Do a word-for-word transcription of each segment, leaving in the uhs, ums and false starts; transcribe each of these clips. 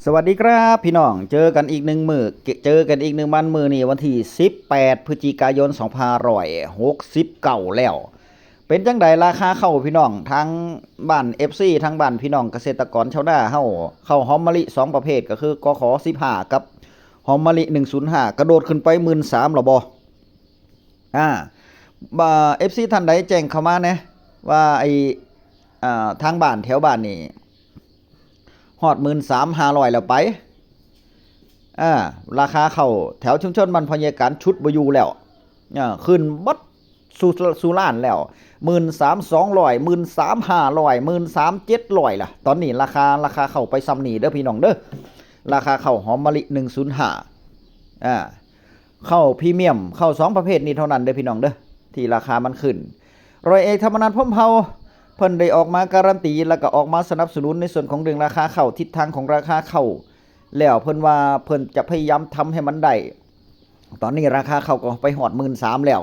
สวัสดีครับพี่น้อง เจอกันอีกหนึ่งมื้อ เจอกันอีกหนึ่งวัน มื้อนี้วันที่สิบแปด พฤศจิกายน สองพันห้าร้อยหกสิบเก้า แล้ว เป็นจังใดราคาข้าวพี่น้อง ทางบ้าน เอฟซี ทางบ้านพี่น้องเกษตรกรชาวนาเฮา ข้าวหอมมะลิสองประเภท ก็คือ กข สิบห้า กับหอมมะลิ หนึ่งศูนย์ห้า กระโดดขึ้นไป หมื่นสาม แล้วบ่ อ่า บ่า เอฟซี ท่านใดแจ้งเข้ามาแหน่ว่าไอ้ อ่า ทางบ้านแถวบ้านนี่ ฮอด หมื่นสามห้าร้อย แล้วไป อ่า ราคาข้าวแถวชุมชนบ้านพ่อใหญ่การชุดบ่อยู่แล้ว อ่า ขึ้นเบิดสู่ สู่ล้านแล้ว หมื่นสามสองร้อย หมื่นสามห้าร้อย หมื่นสามเจ็ดร้อย ล่ะ ตอนนี้ราคา ราคาข้าวไปส่ำนี้เด้อพี่น้องเด้อ ราคาข้าวหอมมะลิ หนึ่งศูนย์ห้า อ่า ข้าวพรีเมียม ข้าวสองประเภทนี้เท่านั้นเด้อพี่น้องเด้อ ที่ราคามันขึ้น ร้อยเอกธรรมนัฐ พรหมเผ่า เพิ่นได้ออกมาการันตี แล้วก็ออกมาสนับสนุนในส่วนของเรื่องราคาข้าว ทิศทางของราคาข้าว แล้วเพิ่นว่าเพิ่นจะพยายามทำให้มันได้ ตอนนี้ราคาข้าวก็ไปฮอด หมื่นสาม แล้ว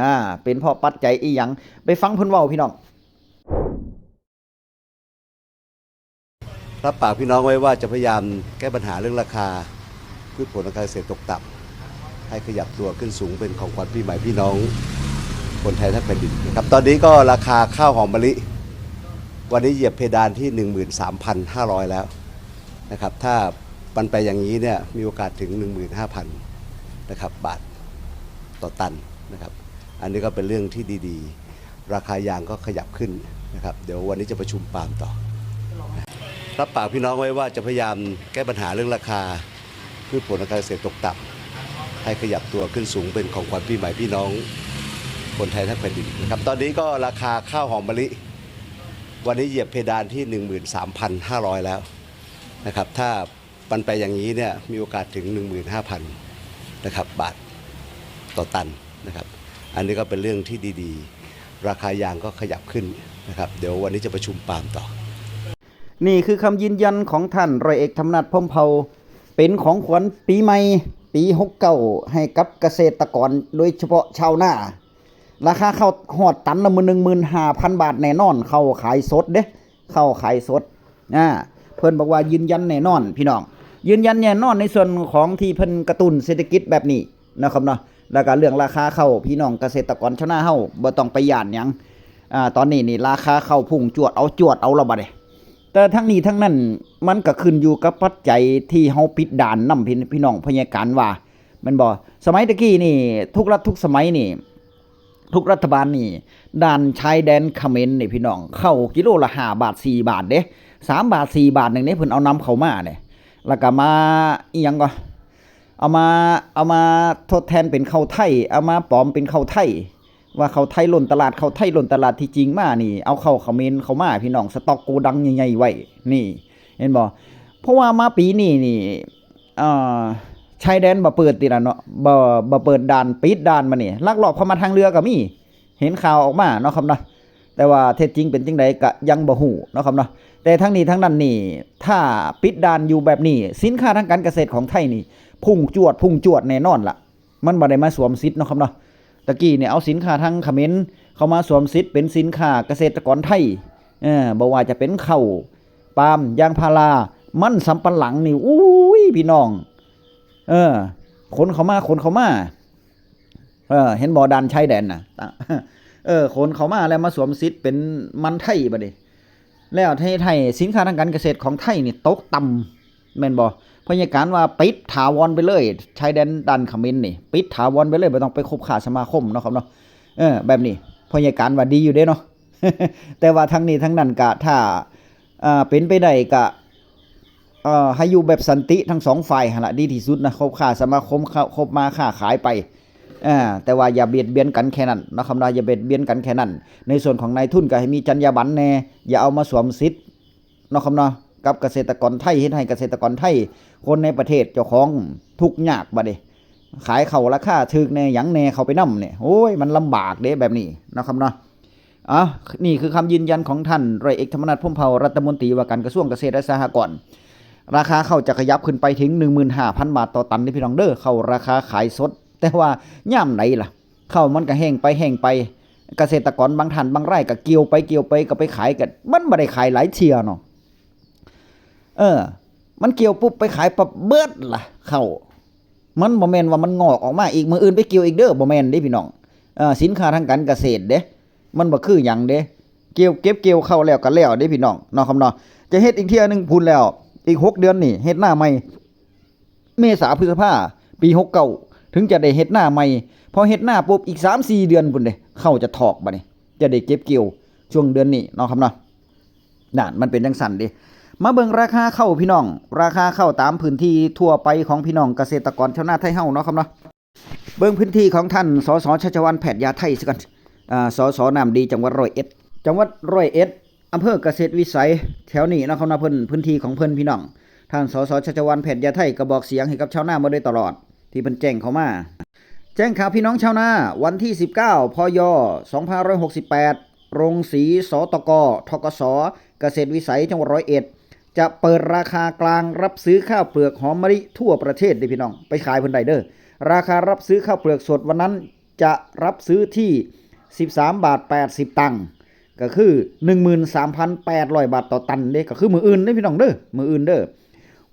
อ่า เป็นเพราะปัจจัยอีหยัง ไปฟังเพิ่นเว้าพี่น้อง รับปากพี่น้องไว้ว่าจะพยายามแก้ปัญหาเรื่องราคาพืชผลทางการเกษตรตกต่ำ ให้ขยับตัวขึ้นสูงเป็นของขวัญปีใหม่พี่น้องคนไทยทั้งแผ่นดินนะครับ ตอนนี้ก็ราคาข้าวหอมมะลิ วันนี้เหยียบเพดานที่ หนึ่งหมื่นสามพันห้าร้อย แล้วนะครับ ถ้ามันไปอย่างนี้เนี่ย มีโอกาสถึง หนึ่งหมื่นห้าพัน นะครับ บาทต่อตันนะครับ อันนี้ก็เป็นเรื่องที่ดีๆ ราคายางก็ขยับขึ้นนะครับ เดี๋ยววันนี้จะประชุมปาล์มต่อ รับปากพี่น้องไว้ว่าจะพยายามแก้ปัญหาเรื่องราคาพืชผลทางการเกษตรตกต่ำ ให้ขยับตัวขึ้นสูงเป็นของขวัญปีใหม่พี่น้องคนไทยทั้งแผ่นดินนะครับ ตอนนี้ก็ราคาข้าวหอมมะลิ วันนี้เหยียบเพดานที่ หนึ่งหมื่นสามพันห้าร้อย แล้วนะครับ ถ้ามันไปอย่างนี้เนี่ย มีโอกาสถึง หนึ่งหมื่นห้าพัน นะครับ บาทต่อตันนะครับ อันนี้ก็เป็นเรื่องที่ดีๆ ราคายางก็ขยับขึ้นนะครับ เดี๋ยววันนี้จะประชุมปาล์มต่อ นี่คือคำยืนยันของท่านร้อยเอกธรรมนัฐ พรหมเผ่า เป็นของขวัญปีใหม่ ปี หกเก้า ให้กับเกษตรกร โดยเฉพาะชาวนา ราคาข้าวฮอดตันละ หนึ่งหมื่นห้าพัน บาทแน่นอน ข้าวขายสดเด้ ข้าวขายสด อ่า เพิ่นบอกว่ายืนยันแน่นอนพี่น้อง ยืนยันแน่นอนในส่วนของที่เพิ่นกระตุ้นเศรษฐกิจแบบนี้นะครับเนาะ แล้วก็เรื่องราคาข้าว พี่น้องเกษตรกรชาวนาเฮาบ่ต้องไปย้านหยัง อ่า ตอนนี้นี่ราคาข้าวพุ่งจวดเอาจวดเอาแล้วบัดนี้ แต่ทั้งนี้ทั้งนั้นมันก็ขึ้นอยู่กับปัจจัยที่เฮาปิดด่านนำ พี่ พี่น้องพยาการว่า แม่นบ่ สมัยตะกี้นี่ ทุกรัฐทุกสมัยนี่ ทุกรัฐบาลนี่ ด่านชายแดนเขมรนี่พี่น้อง ข้าวกิโลละ ห้าบาท สี่บาทเด้ สามบาท สี่บาทหนึ่งเด้ เพิ่นเอานำเข้ามาเนี่ย แล้วก็มาอิหยังก็ เอามา เอามาทดแทนเป็นข้าวไทย เอามาปลอมเป็นข้าวไทย ว่าข้าวไทยล้นตลาด ข้าวไทยล้นตลาด ที่จริงมานี่ เอาข้าวเขมรเข้ามาพี่น้อง สต็อกโกดังใหญ่ๆไว้ นี่ เห็นบ่ เพราะว่ามาปีนี้นี่ เอ่อ ชายแดนบ่เปิดติล่ะเนาะ บ่ บ่เปิดด่าน ปิดด่านมานี่ ลักลอบเข้ามาทางเรือก็มี เห็นข่าวออกมาเนาะครับเนาะ แต่ว่าเท็จจริงเป็นจังใดก็ยังบ่ฮู้เนาะครับเนาะ แต่ทั้งนี้ทั้งนั้นนี่ ถ้าปิดด่านอยู่แบบนี้ สินค้าทางการเกษตรของไทยนี่ พุ่งจวด พุ่งจวดแน่นอนล่ะ มันบ่ได้มาสวมสิทธิ์เนาะครับเนาะ ตะกี้เนี่ยเอาสินค้าทางเขมรเข้ามาสวมสิทธิ์เป็นสินค้าเกษตรกรไทย เออ บ่ว่าจะเป็นข้าว ปาล์ม ยางพารา มันสำปะหลังนี่ อุ้ย พี่น้อง เออ ขนเข้ามา ขนเข้ามา เออ เห็นบ่ ด่านชายแดนน่ะ เออ ขนเข้ามาแล้วมาสวมสิทธิ์เป็นมันไทยบัดนี้ แล้วเฮ็ดให้สินค้าทางการเกษตรของไทยนี่ตกต่ำ แม่นบ่ พยาการว่าปิดถาวรไปเลย ชายแดนด่านเขมรนี่ ปิดถาวรไปเลย บ่ต้องไปคบค้าสมาคมเนาะครับเนาะ เออ แบบนี้ พยาการว่าดีอยู่เด้เนาะ แต่ว่าทั้งนี้ทั้งนั้นก็ถ้า อ่า เป็นไปได้ก็ เอ่อ ให้อยู่แบบสันติทั้งสองฝ่ายหั่นละดีที่สุดนะ คบค้าสมาคม คบมาค้าขายไป อ่า แต่ว่าอย่าเบียดเบียนกันแค่นั้นเนาะครับเนาะ อย่าเบียดเบียนกันแค่นั้น ในส่วนของนายทุนก็ให้มีจรรยาบรรณแน่ อย่าเอามาสวมสิทธิ์เนาะครับเนาะ กับเกษตรกรไทย เฮ็ดให้เกษตรกรไทย คนในประเทศเจ้าของทุกข์ยากบัดนี้ ขายข้าวราคาถูกแน่ หยังแน่ เข้าไปนำเนี่ย โอ้ย มันลำบากเด้แบบนี้เนาะครับเนาะ อ่ะ นี่คือคำยืนยันของท่านร้อยเอกธรรมนัฐ พรหมเผ่า รัฐมนตรีว่าการกระทรวงเกษตรและสหกรณ์ ราคาข้าวจะขยับขึ้นไปถึง หนึ่งหมื่นห้าพันบาทต่อตันนี่พี่น้องเด้อ ข้าวราคาขายสด แต่ว่ายามใดล่ะ ข้าวมันก็แห้งไปแห้งไป เกษตรกรบางท่านบางรายก็เกี่ยวไปเกี่ยวไปก็ไปขายกัน มันบ่ได้ขายหลายเทื่อเนาะ เออ มันเกี่ยวปุ๊บไปขายปั๊บเบิดล่ะ ข้าว มันบ่แม่นว่ามันงอกออกมาอีก มื้ออื่นไปเกี่ยวอีกเด้อ บ่แม่นเด้พี่น้อง เอ่อ สินค้าทางการเกษตรเด้ มันบ่คือหยังเด้ เกี่ยว เก็บเกี่ยวข้าวแล้วก็แล้วเด้พี่น้อง เนาะครับเนาะ จะเฮ็ดอีกเทื่อหนึ่งพู้นแล้ว อีกหกเดือนนี่ เฮ็ดนาใหม่ เมษา พฤษภา ปีหกเก้า ถึงจะได้เฮ็ดนาใหม่ พอเฮ็ดนาปุ๊บ อีกสามสี่เดือนพู้นเด้ ข้าวจะถอกบัดนี้ จะได้เก็บเกี่ยวช่วงเดือนนี้เนาะครับเนาะ นั่น มันเป็นจั่งซั้นเด้ มาเบิ่งราคาข้าวพี่น้อง ราคาข้าวตามพื้นที่ทั่วไปของพี่น้องเกษตรกรชาวนาไทยเฮาเนาะครับเนาะ เบิ่งพื้นที่ของท่าน สส ชัชวาล แผดยาไทยซะก่อน อ่า สส น้ำดี จังหวัดร้อยเอ็ด จังหวัดร้อยเอ็ด อำเภอเกษตรวิสัย แถวนี้เนาะครับเนาะ เพิ่น พื้นที่ของเพิ่นพี่น้อง ท่าน สส ชัชวาล แผดยาไทย กระบอกเสียงให้กับชาวนามาโดยตลอด ที่เพิ่นแจ้งเข้ามา แจ้งข่าวพี่น้องชาวนา วันที่ สิบเก้า พย สองพันห้าร้อยหกสิบแปด โรงสี สตก ทกส เกษตรวิสัย จังหวัดร้อยเอ็ด จะเปิดราคากลางรับซื้อข้าวเปลือกหอมมะลิทั่วประเทศเด้อพี่น้อง ไปขายเพิ่นได้เด้อ ราคารับซื้อข้าวเปลือกสดวันนั้นจะรับซื้อที่ สิบสามบาทแปดสิบตังค์ ก็คือ หนึ่งหมื่นสามพันแปดร้อยบาทต่อตันเด้ ก็คือมื้ออื่นเด้อพี่น้องเด้อ มื้ออื่นเด้อ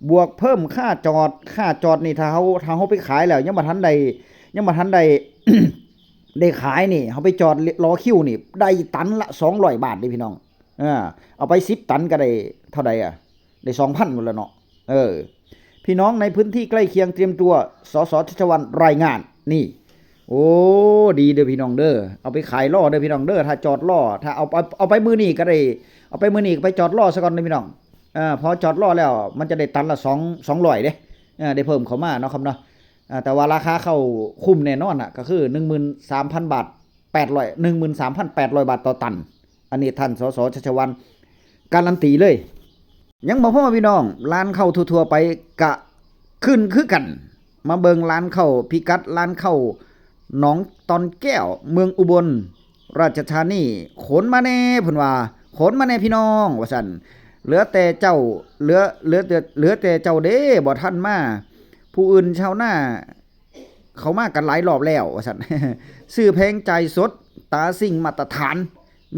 บวกเพิ่มค่าจอด ค่าจอดนี่ถ้าเฮา ถ้าเฮาไปขายแล้วยังบ่ทันได้ ยังบ่ทันได้ ได้ขายนี่ เฮาไปจอดรอคิวนี่ ได้ตันละสองร้อยบาทเด้พี่น้อง เออ เอาไปสิบตันก็ได้เท่าใดอะ ได้สองพันหมดแล้วเนาะ เออ พี่น้องในพื้นที่ใกล้เคียงเตรียมตัว สส ชัชวาล รายงาน นี่ โอ้ ดีเด้อพี่น้องเด้อ เอาไปขายรอเด้อพี่น้องเด้อ ถ้าจอดรอ ถ้าเอา เอา เอาไปมื้อนี้ก็ได้ เอาไปมื้อนี้ก็ไปจอดรอซะก่อนเด้อพี่น้อง เออ พอจอดรอแล้ว มันจะได้ตันละสอง สองร้อยเด้ เออ ได้เพิ่มเข้ามาเนาะครับเนาะ อ่า แต่ว่าราคาข้าวคุ้มแน่นอนน่ะ ก็คือ หนึ่งหมื่นสามพันบาท แปดร้อย หนึ่งหมื่นสามพันแปดร้อยบาทต่อตัน อันนี้ท่าน สส ชัชวาล การันตีเลย ยังบ่พอพี่น้อง ร้านข้าวทั่วๆไปกะขึ้นคือกัน มาเบิ่งร้านข้าว พิกัดร้านข้าวหนองตอนแก้ว เมืองอุบลราชธานี ขนมาแน่เพิ่นว่า ขนมาแน่พี่น้อง ว่าซั่น เหลือแต่เจ้า เหลือ เหลือแต่ เหลือแต่เจ้าเด้ บ่ทันมา ผู้อื่นชาวนา เขามากันหลายรอบแล้ว ว่าซั่น ซื้อแพงจ่ายสด ตาซิ่งมาตรฐาน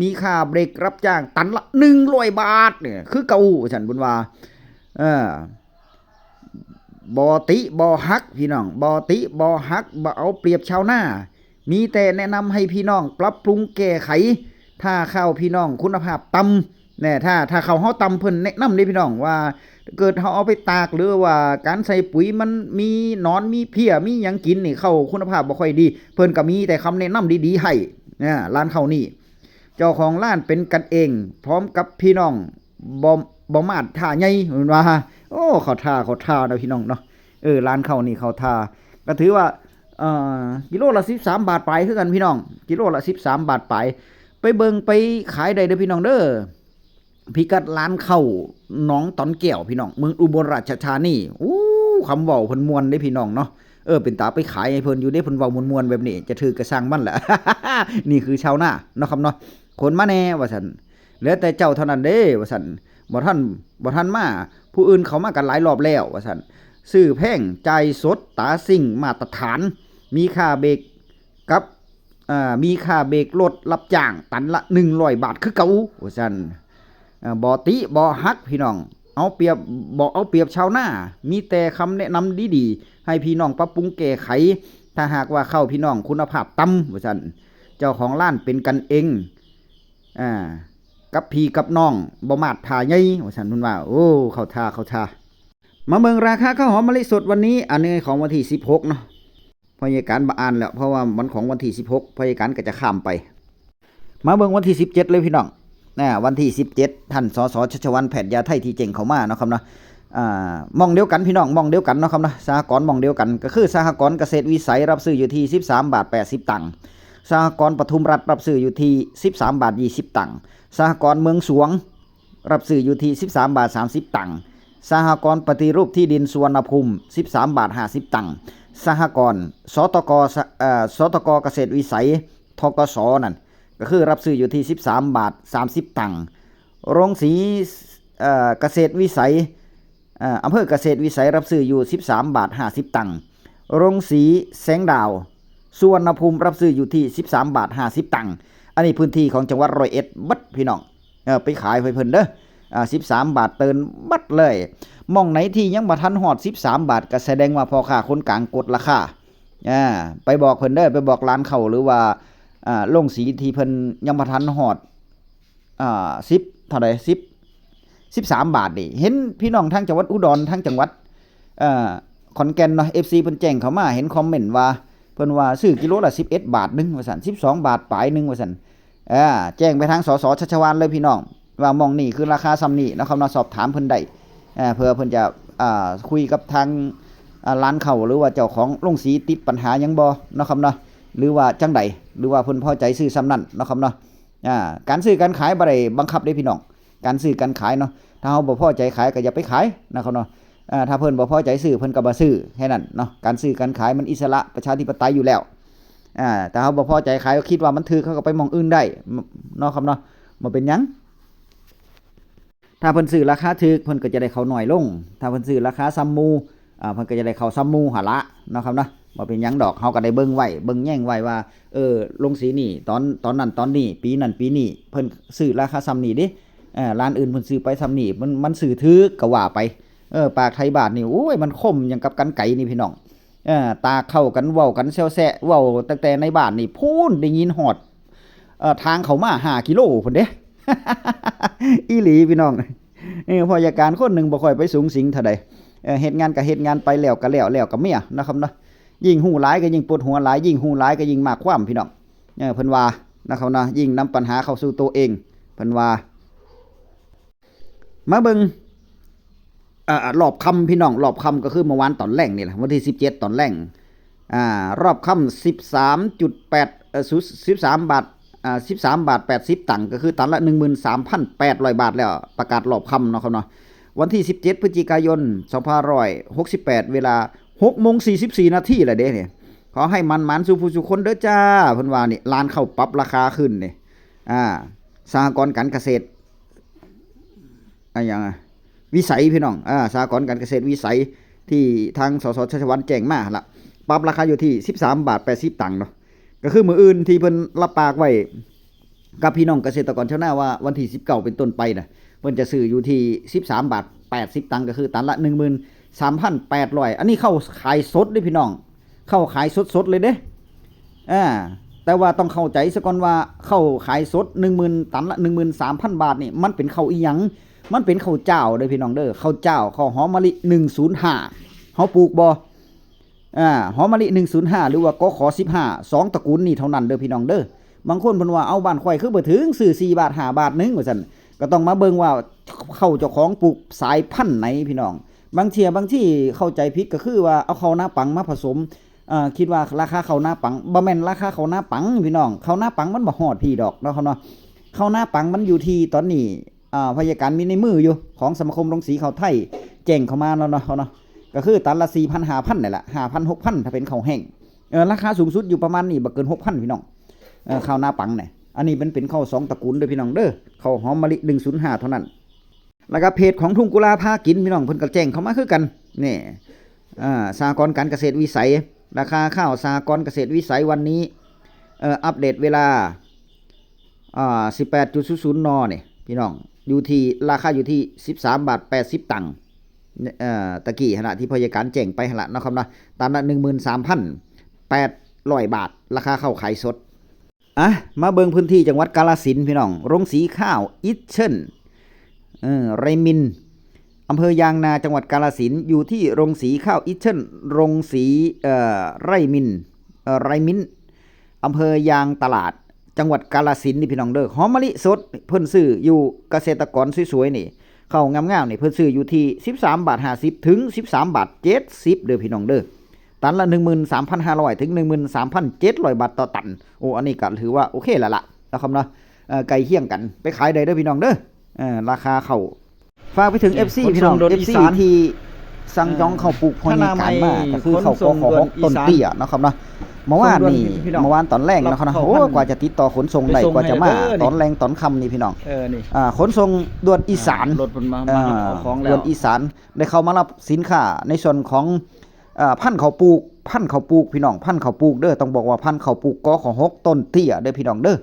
มีค่าเบรกรับจ้างตันละหนึ่งร้อยบาทเนี่ย คือเก่า ว่าซั่นเพิ่นว่า เออ บ่ติบ่หักพี่น้อง บ่ติบ่หัก บ่เอาเปรียบชาวนา มีแต่แนะนำให้พี่น้องปรับปรุงแก้ไข ถ้าข้าวพี่น้องคุณภาพต่ำ แน่ ถ้า ถ้าข้าวเฮาต่ำเพิ่นแนะนำเด้พี่น้อง ว่าเกิดเฮาเอาไปตาก หรือว่าการใส่ปุ๋ยมันมีหนอนมีเพี้ยมีหยังกินนี่ ข้าวคุณภาพบ่ค่อยดี เพิ่นก็มีแต่คำแนะนำดีๆให้ อ่า ร้านข้าวนี่ เจ้าของร้านเป็นกันเอง พร้อมกับพี่น้อง บ่ บ่มาดท่าใหญ่ เพิ่นว่า โอ้ เข้าท่า เข้าท่านะพี่น้องเนาะ เออ ร้านข้าวนี่เข้าท่า ก็ถือว่า เอ่อ กิโลละสิบสามบาทปลายคือกันพี่น้อง กิโลละสิบสามบาทปลาย ไปเบิ่งไปขายได้เด้อพี่น้องเด้อ พิกัดร้านข้าวหนองตอนแก้วพี่น้อง เมืองอุบลราชธานี อู้ คำเว้าเพิ่นม่วนเด้พี่น้องเนาะ เออ เป็นตาไปขายให้เพิ่นอยู่เด้ เพิ่นเว้าม่วนๆแบบนี้ จะถือกะซ่างมันแหละ นี่คือชาวนาเนาะครับเนาะ ขนมาแน่ว่าซั่น เหลือแต่เจ้าเท่านั้นเด้ว่าซั่น บ่ทัน บ่ทันมา ผู้อื่นเขามากันหลายรอบแล้วว่าซั่น ซื้อแพง จ่ายสด ตาซิ่งมาตรฐาน มีค่าเบรกกับ อ่า มีค่าเบรกรถรับจ้างตันละหนึ่งร้อยบาทคือเก่า ว่าซั่น อ่า บ่ติบ่หักพี่น้อง เอาเปรียบ บ่เอาเปรียบชาวนา มีแต่คำแนะนำดีๆ ให้พี่น้องปรับปรุงแก้ไข ถ้าหากว่าข้าวพี่น้องคุณภาพต่ำ ว่าซั่น เจ้าของร้านเป็นกันเอง อ่า กับพี่กับน้อง บ่มาดท่าใหญ่ ว่าซั่นเพิ่นว่า โอ้ เข้าท่า เข้าท่า มาเบิ่งราคาข้าวหอมมะลิสดวันนี้ อันนี้ของวันที่สิบหกเนาะ พยากรณ์บ่อ่านแล้ว เพราะว่ามันของวันที่สิบหก พยากรณ์ก็จะข้ามไป มาเบิ่งวันที่สิบเจ็ดเลยพี่น้อง นะ วันที่สิบเจ็ด ท่าน สส ชัชวาล แผดยาไทย ที่แจ้งเข้ามาเนาะครับเนาะ อ่า หม่องเดียวกันพี่น้อง หม่องเดียวกันเนาะครับเนาะ สหกรณ์หม่องเดียวกัน ก็คือสหกรณ์เกษตรวิสัย รับซื้ออยู่ที่สิบสามบาทแปดสิบตังค์ สหกรณ์ปทุมรัฐ รับซื้ออยู่ที่สิบสามบาทยี่สิบตังค์ สหกรณ์เมืองสวง รับซื้ออยู่ที่สิบสามบาทสามสิบตังค์ สหกรณ์ปฏิรูปที่ดินสุวรรณภูมิ สิบสามบาทห้าสิบตังค์ สหกรณ์ สตก ส- เอ่อ สตก เกษตรวิสัย ทกส นั่น ก็คือรับซื้ออยู่ที่สิบสามบาทสามสิบตังค์ โรงสี เอ่อ เกษตรวิสัย เอ่อ อำเภอเกษตรวิสัย รับซื้ออยู่สิบสามบาทห้าสิบตังค์ โรงสีแสงดาว สุวรรณภูมิ รับซื้ออยู่ที่สิบสามบาทห้าสิบตังค์ อันนี้พื้นที่ของจังหวัดร้อยเอ็ดเบิดพี่น้อง เออ ไปขายให้เพิ่นเด้อ อ่า สิบสามบาทเตินบัดเลย หม่องไหนที่ยังบ่ทันฮอดสิบสามบาท ก็แสดงว่าพ่อค้าคนกลางกดราคา อ่า ไปบอกเพิ่นเด้อ ไปบอกร้านเขา หรือว่า อ่า โรงสีที่เพิ่นยังบ่ทันฮอด อ่า สิบ เท่าใด สิบ สิบสามบาทนี่ เห็นพี่น้องทางจังหวัดอุดร ทางจังหวัด เอ่อ ขอนแก่นเนาะ เอฟซี เพิ่นแจ้งเข้ามา เห็นคอมเมนต์ว่า เพิ่นว่าซื้อกิโลละสิบเอ็ดบาทหนึ่งว่าซั่น สิบสองบาทปลายหนึ่งว่าซั่น อ่า แจ้งไปทาง สส ชัชวาลเลยพี่น้อง ว่าหม่องนี่คือราคาส่ำนี้เนาะครับเนาะ สอบถามเพิ่นได้ อ่า เพื่อเพิ่นจะ อ่า คุยกับทาง อ่า ร้านเขา หรือว่าเจ้าของโรงสีติดปัญหาหยังบ่เนาะครับเนาะ หรือว่าจั่งใด หรือว่าเพิ่นพอใจซื้อส่ำนั้นเนาะครับเนาะ อ่า การซื้อการขายบ่ได้บังคับเด้พี่น้อง การซื้อการขายเนาะ ถ้าเฮาบ่พอใจขายก็อย่าไปขายนะครับเนาะ อ่า ถ้าเพิ่นบ่พอใจซื้อ เพิ่นก็บ่ซื้อ แค่นั้นเนาะ การซื้อการขายมันอิสระประชาธิปไตยอยู่แล้ว อ่า ถ้าเฮาบ่พอใจขาย ก็คิดว่ามันถูก เฮาก็ไปหม่องอื่นได้เนาะครับเนาะ บ่เป็นหยัง ถ้าเพิ่นซื้อราคาถูก เพิ่นก็จะได้เข้าน้อยลง ถ้าเพิ่นซื้อราคาส่ำหมู่ อ่า เพิ่นก็จะได้เข้าส่ำหมู่หั่นละเนาะครับเนาะ บ่เป็นหยังดอก เฮาก็ได้เบิ่งไว้ เบิ่งแยงไว้ว่า เออ โรงสีนี่ ตอน ตอนนั้นตอนนี้ ปีนั้นปีนี้ เพิ่นซื้อราคาส่ำนี้เด้ เออ ร้านอื่นเพิ่นซื้อไปส่ำนี้ มัน มันซื้อถูกก็ว่าไป เออ ปากไทบ้านนี่ โอ้ย มันคมอย่างกับกรรไกรนี่พี่น้อง เออ ตากเข้ากัน เว้ากันแซวแซะ เว้าตั้งแต่ในบ้านนี่ พู้นได้ยินฮอด เอ่อ ทางเข้ามาห้ากิโลพุ้นเด้ อีหลีพี่น้อง เออ พ่ออัยการคนหนึ่งบ่ค่อยไปสูงสิงเท่าใด เออ เฮ็ดงานก็เฮ็ดงานไป แล้วก็แล้ว แล้วก็เมียนะครับเนาะ ยิ่งฮู้หลายก็ยิ่งปวดหัวหลาย ยิ่งฮู้หลายก็ยิ่งมากความพี่น้อง เออ เพิ่นว่านะครับเนาะ ยิ่งนำปัญหาเข้าสู่ตัวเอง เพิ่นว่า มาเบิ่ง เอ่อ รอบค่ำพี่น้อง รอบค่ำก็คือเมื่อวานตอนแลงนี่แหละ วันที่สิบเจ็ดตอนแลง อ่า รอบค่ำ สิบสามจุดแปด เอ่อ สิบสามบาท อ่า สิบสามบาทแปดสิบตังค์ ก็คือตันละ หนึ่งหมื่นสามพันแปดร้อยบาทแล้ว ประกาศรอบค่ำเนาะครับเนาะ วันที่สิบเจ็ดพฤศจิกายน สองพันห้าร้อยหกสิบแปด เวลาหกโมงสี่สิบสี่นาทีแหละเด้เนี่ย ขอให้หมานๆสู่ผู้สู่คนเด้อจ้า เพิ่นว่านี่ ร้านเข้าปรับราคาขึ้นนี่ อ่า สหกรณ์การเกษตร อะหยังอะ วิสัยพี่น้อง อ่า สหกรณ์การเกษตรวิสัย ที่ทาง สส ชัชวาลแจ้งมาหั่นละ ปรับราคาอยู่ที่ สิบสามบาทแปดสิบตังค์เนาะ ก็คือมื้ออื่นที่เพิ่นรับปากไว้ กับพี่น้องเกษตรกรชาวนาว่าวันที่สิบเก้าเป็นต้นไปน่ะ เพิ่นจะซื้ออยู่ที่ สิบสามบาทแปดสิบตังค์ ก็คือตันละ หนึ่งหมื่นสามพันแปดร้อย อันนี้เข้าขายสดเด้พี่น้อง เข้าขายสดๆเลยเด้ อ่า แต่ว่าต้องเข้าใจซะก่อนว่าเข้าขายสด หนึ่งหมื่น ตันละ หนึ่งหมื่นสามพันบาทนี่ มันเป็นเข้าอีหยัง มันเป็นเข้าเจ้าเด้อพี่น้องเด้อ เข้าเจ้า เข้าหอมมะลิ หนึ่งศูนย์ห้า เฮาปลูกบ่ อ่า หอมมะลิ หนึ่งศูนย์ห้า หรือว่า กข สิบห้า สองตระกูลนี่เท่านั้นเด้อพี่น้องเด้อ บางคนเพิ่นว่า เอา บ้านข่อยคือบ่ถึง ซื้อสี่บาท ห้าบาทหนึ่งว่าซั่น ก็ต้องมาเบิ่งว่าเข้าเจ้าของปลูกสายพันธุ์ไหนพี่น้อง บางเทื่อ บางทีเข้าใจผิดก็คือว่าเอาเข้านาปังมาผสม เอ่อ คิดว่าราคาเข้านาปัง บ่แม่นราคาเข้านาปังพี่น้อง เข้านาปังมันบ่ฮอดพี้ดอกเนาะครับเนาะ เข้านาปังมันอยู่ที่ตอนนี้ อ่า พ่ออัยการมีในมืออยู่ ของสมาคมโรงสีข้าวไทย แจ้งเข้ามาแล้วเนาะครับเนาะ ก็คือตันละ สี่พัน ห้าพัน นี่แหละ ห้าพัน หกพัน ถ้าเป็นข้าวแห้ง เออ ราคาสูงสุดอยู่ประมาณนี้ บ่เกิน หกพัน พี่น้อง เออ ข้าวนาปังเนี่ย อันนี้มันเป็นข้าวสองตระกูลเด้อพี่น้องเด้อ ข้าวหอมมะลิ หนึ่งศูนย์ห้า เท่านั้น แล้วก็เพจของทุ่งกุลาพากินพี่น้อง เพิ่นก็แจ้งเข้ามาคือกัน นี่ อ่า สหกรณ์การเกษตรวิสัย ราคาข้าวสหกรณ์เกษตรวิสัยวันนี้ เอ่อ อัปเดตเวลา อ่า สิบแปดจุดศูนย์ศูนย์ น นี่พี่น้อง อยู่ที่ ราคาอยู่ที่ สิบสามบาทแปดสิบตังค์ เอ่อ ตะกี้หั่นละที่พ่ออัยการแจ้งไปหั่นละเนาะครับเนาะ ตันละ หนึ่งหมื่นสามพันแปดร้อยบาท ราคาเข้าขายสด อ่ะ มาเบิ่งพื้นที่จังหวัดกาฬสินธุ์พี่น้อง โรงสีข้าวอิชเช่น เอ่อ ไรมิน อำเภอยางนา จังหวัดกาฬสินธุ์ อยู่ที่โรงสีข้าวอิชเช่น โรงสี เอ่อ ไรมิน เอ่อ ไรมิน อำเภอยางตลาด จังหวัดกาฬสินธุ์นี่พี่น้องเด้อ หอมมะลิสด เพิ่นซื้ออยู่เกษตรกรสวยๆนี่ ข้าวงามๆนี่ เพิ่นซื้ออยู่ที่ สิบสามบาทห้าสิบ ถึง สิบสามบาทเจ็ดสิบ เด้อพี่น้องเด้อ ตันละ หนึ่งหมื่นสามพันห้าร้อย ถึง หนึ่งหมื่นสามพันเจ็ดร้อยบาทต่อตัน โอ้ อันนี้ก็ถือว่าโอเคแล้วล่ะนะครับเนาะ เอ่อ ใกล้เคียงกัน ไปขายได้เด้อพี่น้องเด้อ เอ่อ ราคาข้าว ฝากไปถึง นี่ เอฟซี ขนส่ง พี่น้อง ด่วนอีสาน เอฟซี ที่สั่งจองข้าวปลูกพ่อใหญ่การมา เอ่อ ก็คือข้าว ขนส่งด่วนอีสาน กข หก ต้นเตี้ยเนาะครับเนาะ เมื่อวานนี่ ส่งด่วนพี่น้อง เมื่อวานตอนแลงเนาะครับเนาะ รับข้าว โอ้ มัน กว่าจะติดต่อขนส่งได้ ไปส่ง กว่าจะมา ให้เด้อนี่ ตอนแลงตอนค่ำนี่พี่น้อง เออ นี่ อ่า ขนส่งด่วนอีสาน อ่า รถมันมา เอ่อ มาเอาของแล้ว ด่วนอีสาน ได้เข้ามารับสินค้าในส่วนของ เอ่อ พันธุ์ข้าวปลูก พันธุ์ข้าวปลูกพี่น้อง พันธุ์ข้าวปลูกเด้อ ต้องบอกว่าพันธุ์ข้าวปลูก กข หก ต้นเตี้ยเด้อพี่น้องเด้อ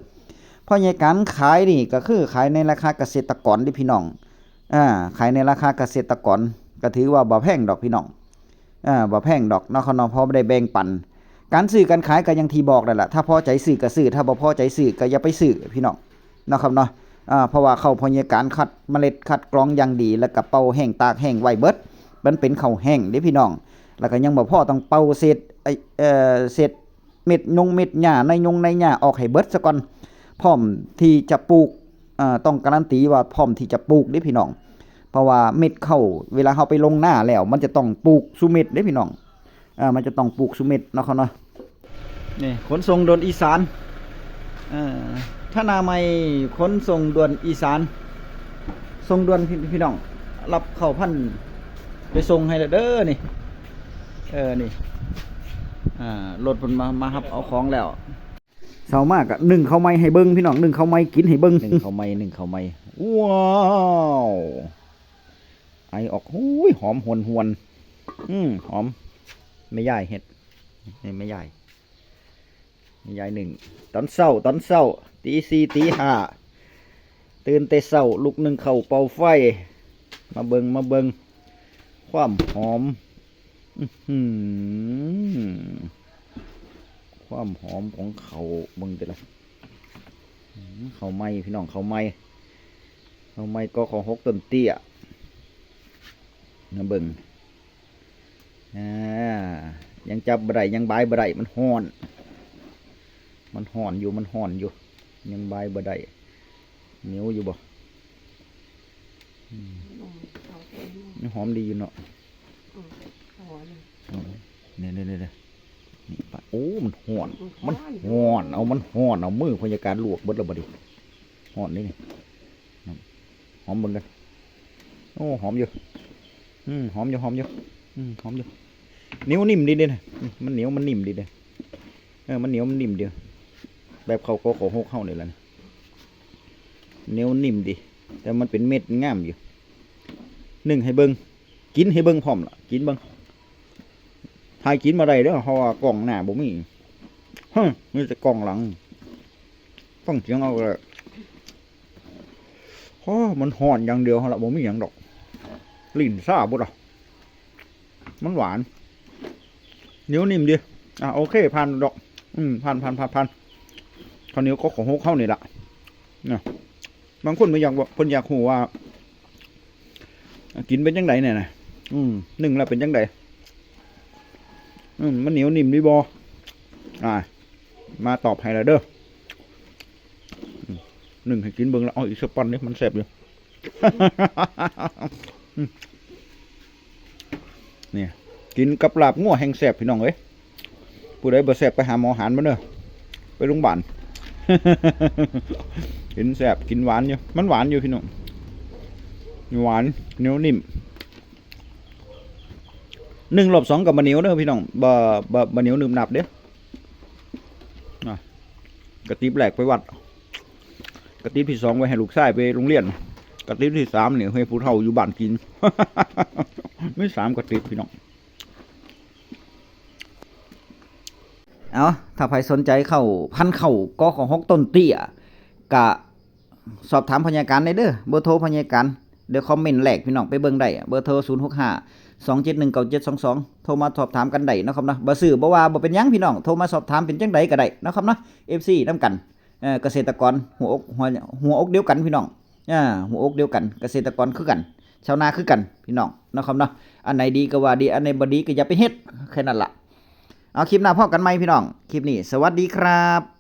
พ่อใหญ่การขายนี่ก็คือขายในราคาเกษตรกรเด้อพี่น้อง อ่า ขายในราคาเกษตรกร ก็ถือว่าบ่แพงดอกพี่น้อง อ่า บ่แพงดอกเนาะครับเนาะ เพราะได้แบ่งปัน การซื้อการขายก็อย่างที่บอกนั่นแหละ ถ้าพอใจซื้อก็ซื้อ ถ้าบ่พอใจซื้อก็อย่าไปซื้อพี่น้อง เนาะครับเนาะ อ่า เพราะว่าข้าวพญาการคัดเมล็ดคัดกรองอย่างดี แล้วก็เป่าแห้งตากแห้งไว้เบิด มันเป็นข้าวแห้งเด้พี่น้อง แล้วก็ยังบ่พอต้องเป่าเศษ ไอ้ เอ่อ เศษเม็ดยงเม็ดหญ้าในยงในหญ้าออกให้เบิดซะก่อน พร้อมที่จะปลูก อ่า ต้องการันตีว่าพร้อมที่จะปลูกเด้พี่น้อง เพราะว่าเม็ดข้าวเวลาเฮาไปลงนาแล้ว มันจะต้องปลูกซุเม็ดเด้พี่น้อง อ่า มันจะต้องปลูกซุเม็ดเนาะครับเนาะ นี่ขนส่งด่วนอีสาน เอ่อ ธนามัยขนส่งด่วนอีสาน ส่งด่วนพี่ พี่น้อง รับข้าวพันธุ์ไปส่งให้แล้วเด้อนี่ เออ นี่ อ่า รถเพิ่นมา มารับเอาของแล้ว เช้ามาก็นึ่งข้าวใหม่ให้เบิ่งพี่น้อง นึ่งข้าวใหม่กินให้เบิ่ง นึ่งข้าวใหม่ นึ่งข้าวใหม่ ว้าว ไอออก หูย หอมหวนหวน อืม หอม แม่ยายเฮ็ด นี่แม่ยาย แม่ยายนึ่ง ตอนเช้า ตอนเช้า ตีสี่ ตีห้า ตื่นแต่เช้า ลุกนึ่งข้าวเป่าไฟ มาเบิ่ง มาเบิ่ง ความหอม อื้อหือ ความหอมของข้าว เบิ่งเด้อล่ะ อืม ข้าวใหม่พี่น้อง ข้าวใหม่ ข้าวใหม่ กข.หก ต้นเตี้ย มาเบิ่ง อ่า ยังจับบ่ได้ ยังบายบ่ได้ มันฮ้อน มันฮ้อนอยู่ มันฮ้อนอยู่ ยังบายบ่ได้ เหนียวอยู่บ่ อืม อืม เอาไปอยู่ มันหอมดีอยู่เนาะ อืม เอาอันนี้ อืม เนี่ย เนี่ย เนี่ย เนี่ย นี่ปะ โอ้ มันฮ้อน มันฮ้อน มันฮ้อน เอา มันฮ้อน เอามือพญาการลวกเบิดแล้วบัดนี้ ฮ้อนนี่นี่ หอมเบิ่งกัน โอ้ หอมอยู่ อืม หอมอยู่ หอมอยู่ อืม หอมอยู่ เหนียวนิ่มดีเด้นะ อืม มันเหนียว มันนิ่มดีเด้ เออ มันเหนียว มันนิ่มดี แบบข้าว กข.หก เฮานี่แหละนะ เหนียวนิ่มดี แต่มันเป็นเม็ดงามอยู่ นึ่งให้เบิ่ง กินให้เบิ่งพร้อมล่ะ กินเบิ่ง ถ่ายกินบ่ได้เด้อ เพราะว่ากล้องหน้าบ่มี ฮะ มีแต่กล้องหลัง ฟังเสียงเอาก็ได้ โอ้ มันฮ้อนอย่างเดียวหั่นล่ะ บ่มีหยังดอก ลิ้นชาบ่ล่ะ มันหวาน เหนียวนิ่มดี อ่ะ โอเค ผ่านดอก อืม ผ่าน ผ่าน ผ่าน ผ่าน ข้าวเหนียว กข.หก เฮานี่ล่ะ นะ บางคนเพิ่นอยากบอก เพิ่นอยากรู้ว่า กินเป็นจั่งใดเนี่ยนะ อืม นึ่งแล้วเป็นจั่งใด อืม มันเหนียวนิ่มดีบ่ อ่า มาตอบให้แล้วเด้อ อืม นึ่งให้กินเบิ่งแล้ว เอาอีกสักปอนด์นี่ มันแซ่บอยู่ อืม เนี่ย กินกับลาบงัวแฮงแซ่บพี่น้องเอ้ย ผู้ใดบ่แซ่บไปหาหมอหันมาเด้อ ไปโรงพยาบาล กินแซ่บ กินหวานอยู่ มันหวานอยู่พี่น้อง หวาน เหนียวนิ่ม นึ่งรอบสองก็บ่เหนียวเด้อพี่น้อง บ่ บ่ บ่เหนียวหนึบหนับเด้อ อ่ะ กระติบแรกไปวัด กระติบที่สองไว้ให้ลูกชายไปโรงเรียน กระติบที่สามนี่ให้ผู้เฒ่าอยู่บ้านกิน มีสามกระติบพี่น้อง เอา ถ้าใครสนใจข้าวพันธุ์ข้าว กข.หก ต้นเตี้ย กะสอบถามพญาการได้เด้อ เบอร์โทรพญาการ เดี๋ยวคอมเมนต์แรกพี่น้องไปเบิ่งได้ เบอร์โทร ศูนย์หกห้า สองเจ็ดหนึ่ง เก้าเจ็ดสองสอง โทรมาสอบถามกันได้เนาะครับเนาะ บ่ซื้อบ่ว่าบ่เป็นหยังพี่น้อง โทรมาสอบถามเป็นจั่งใดก็ได้เนาะครับเนาะ เอฟซี นำกัน เอ่อ เกษตรกรหัวอก หัว หัวอกเดียวกันพี่น้อง อ่า หัวอกเดียวกัน เกษตรกรคือกัน ชาวนาคือกันพี่น้องเนาะครับเนาะ อันไหนดีก็ว่าดี อันไหนบ่ดีก็อย่าไปเฮ็ด แค่นั้นล่ะ เอา คลิปหน้าพ้อกันใหม่พี่น้อง คลิปนี้สวัสดีครับ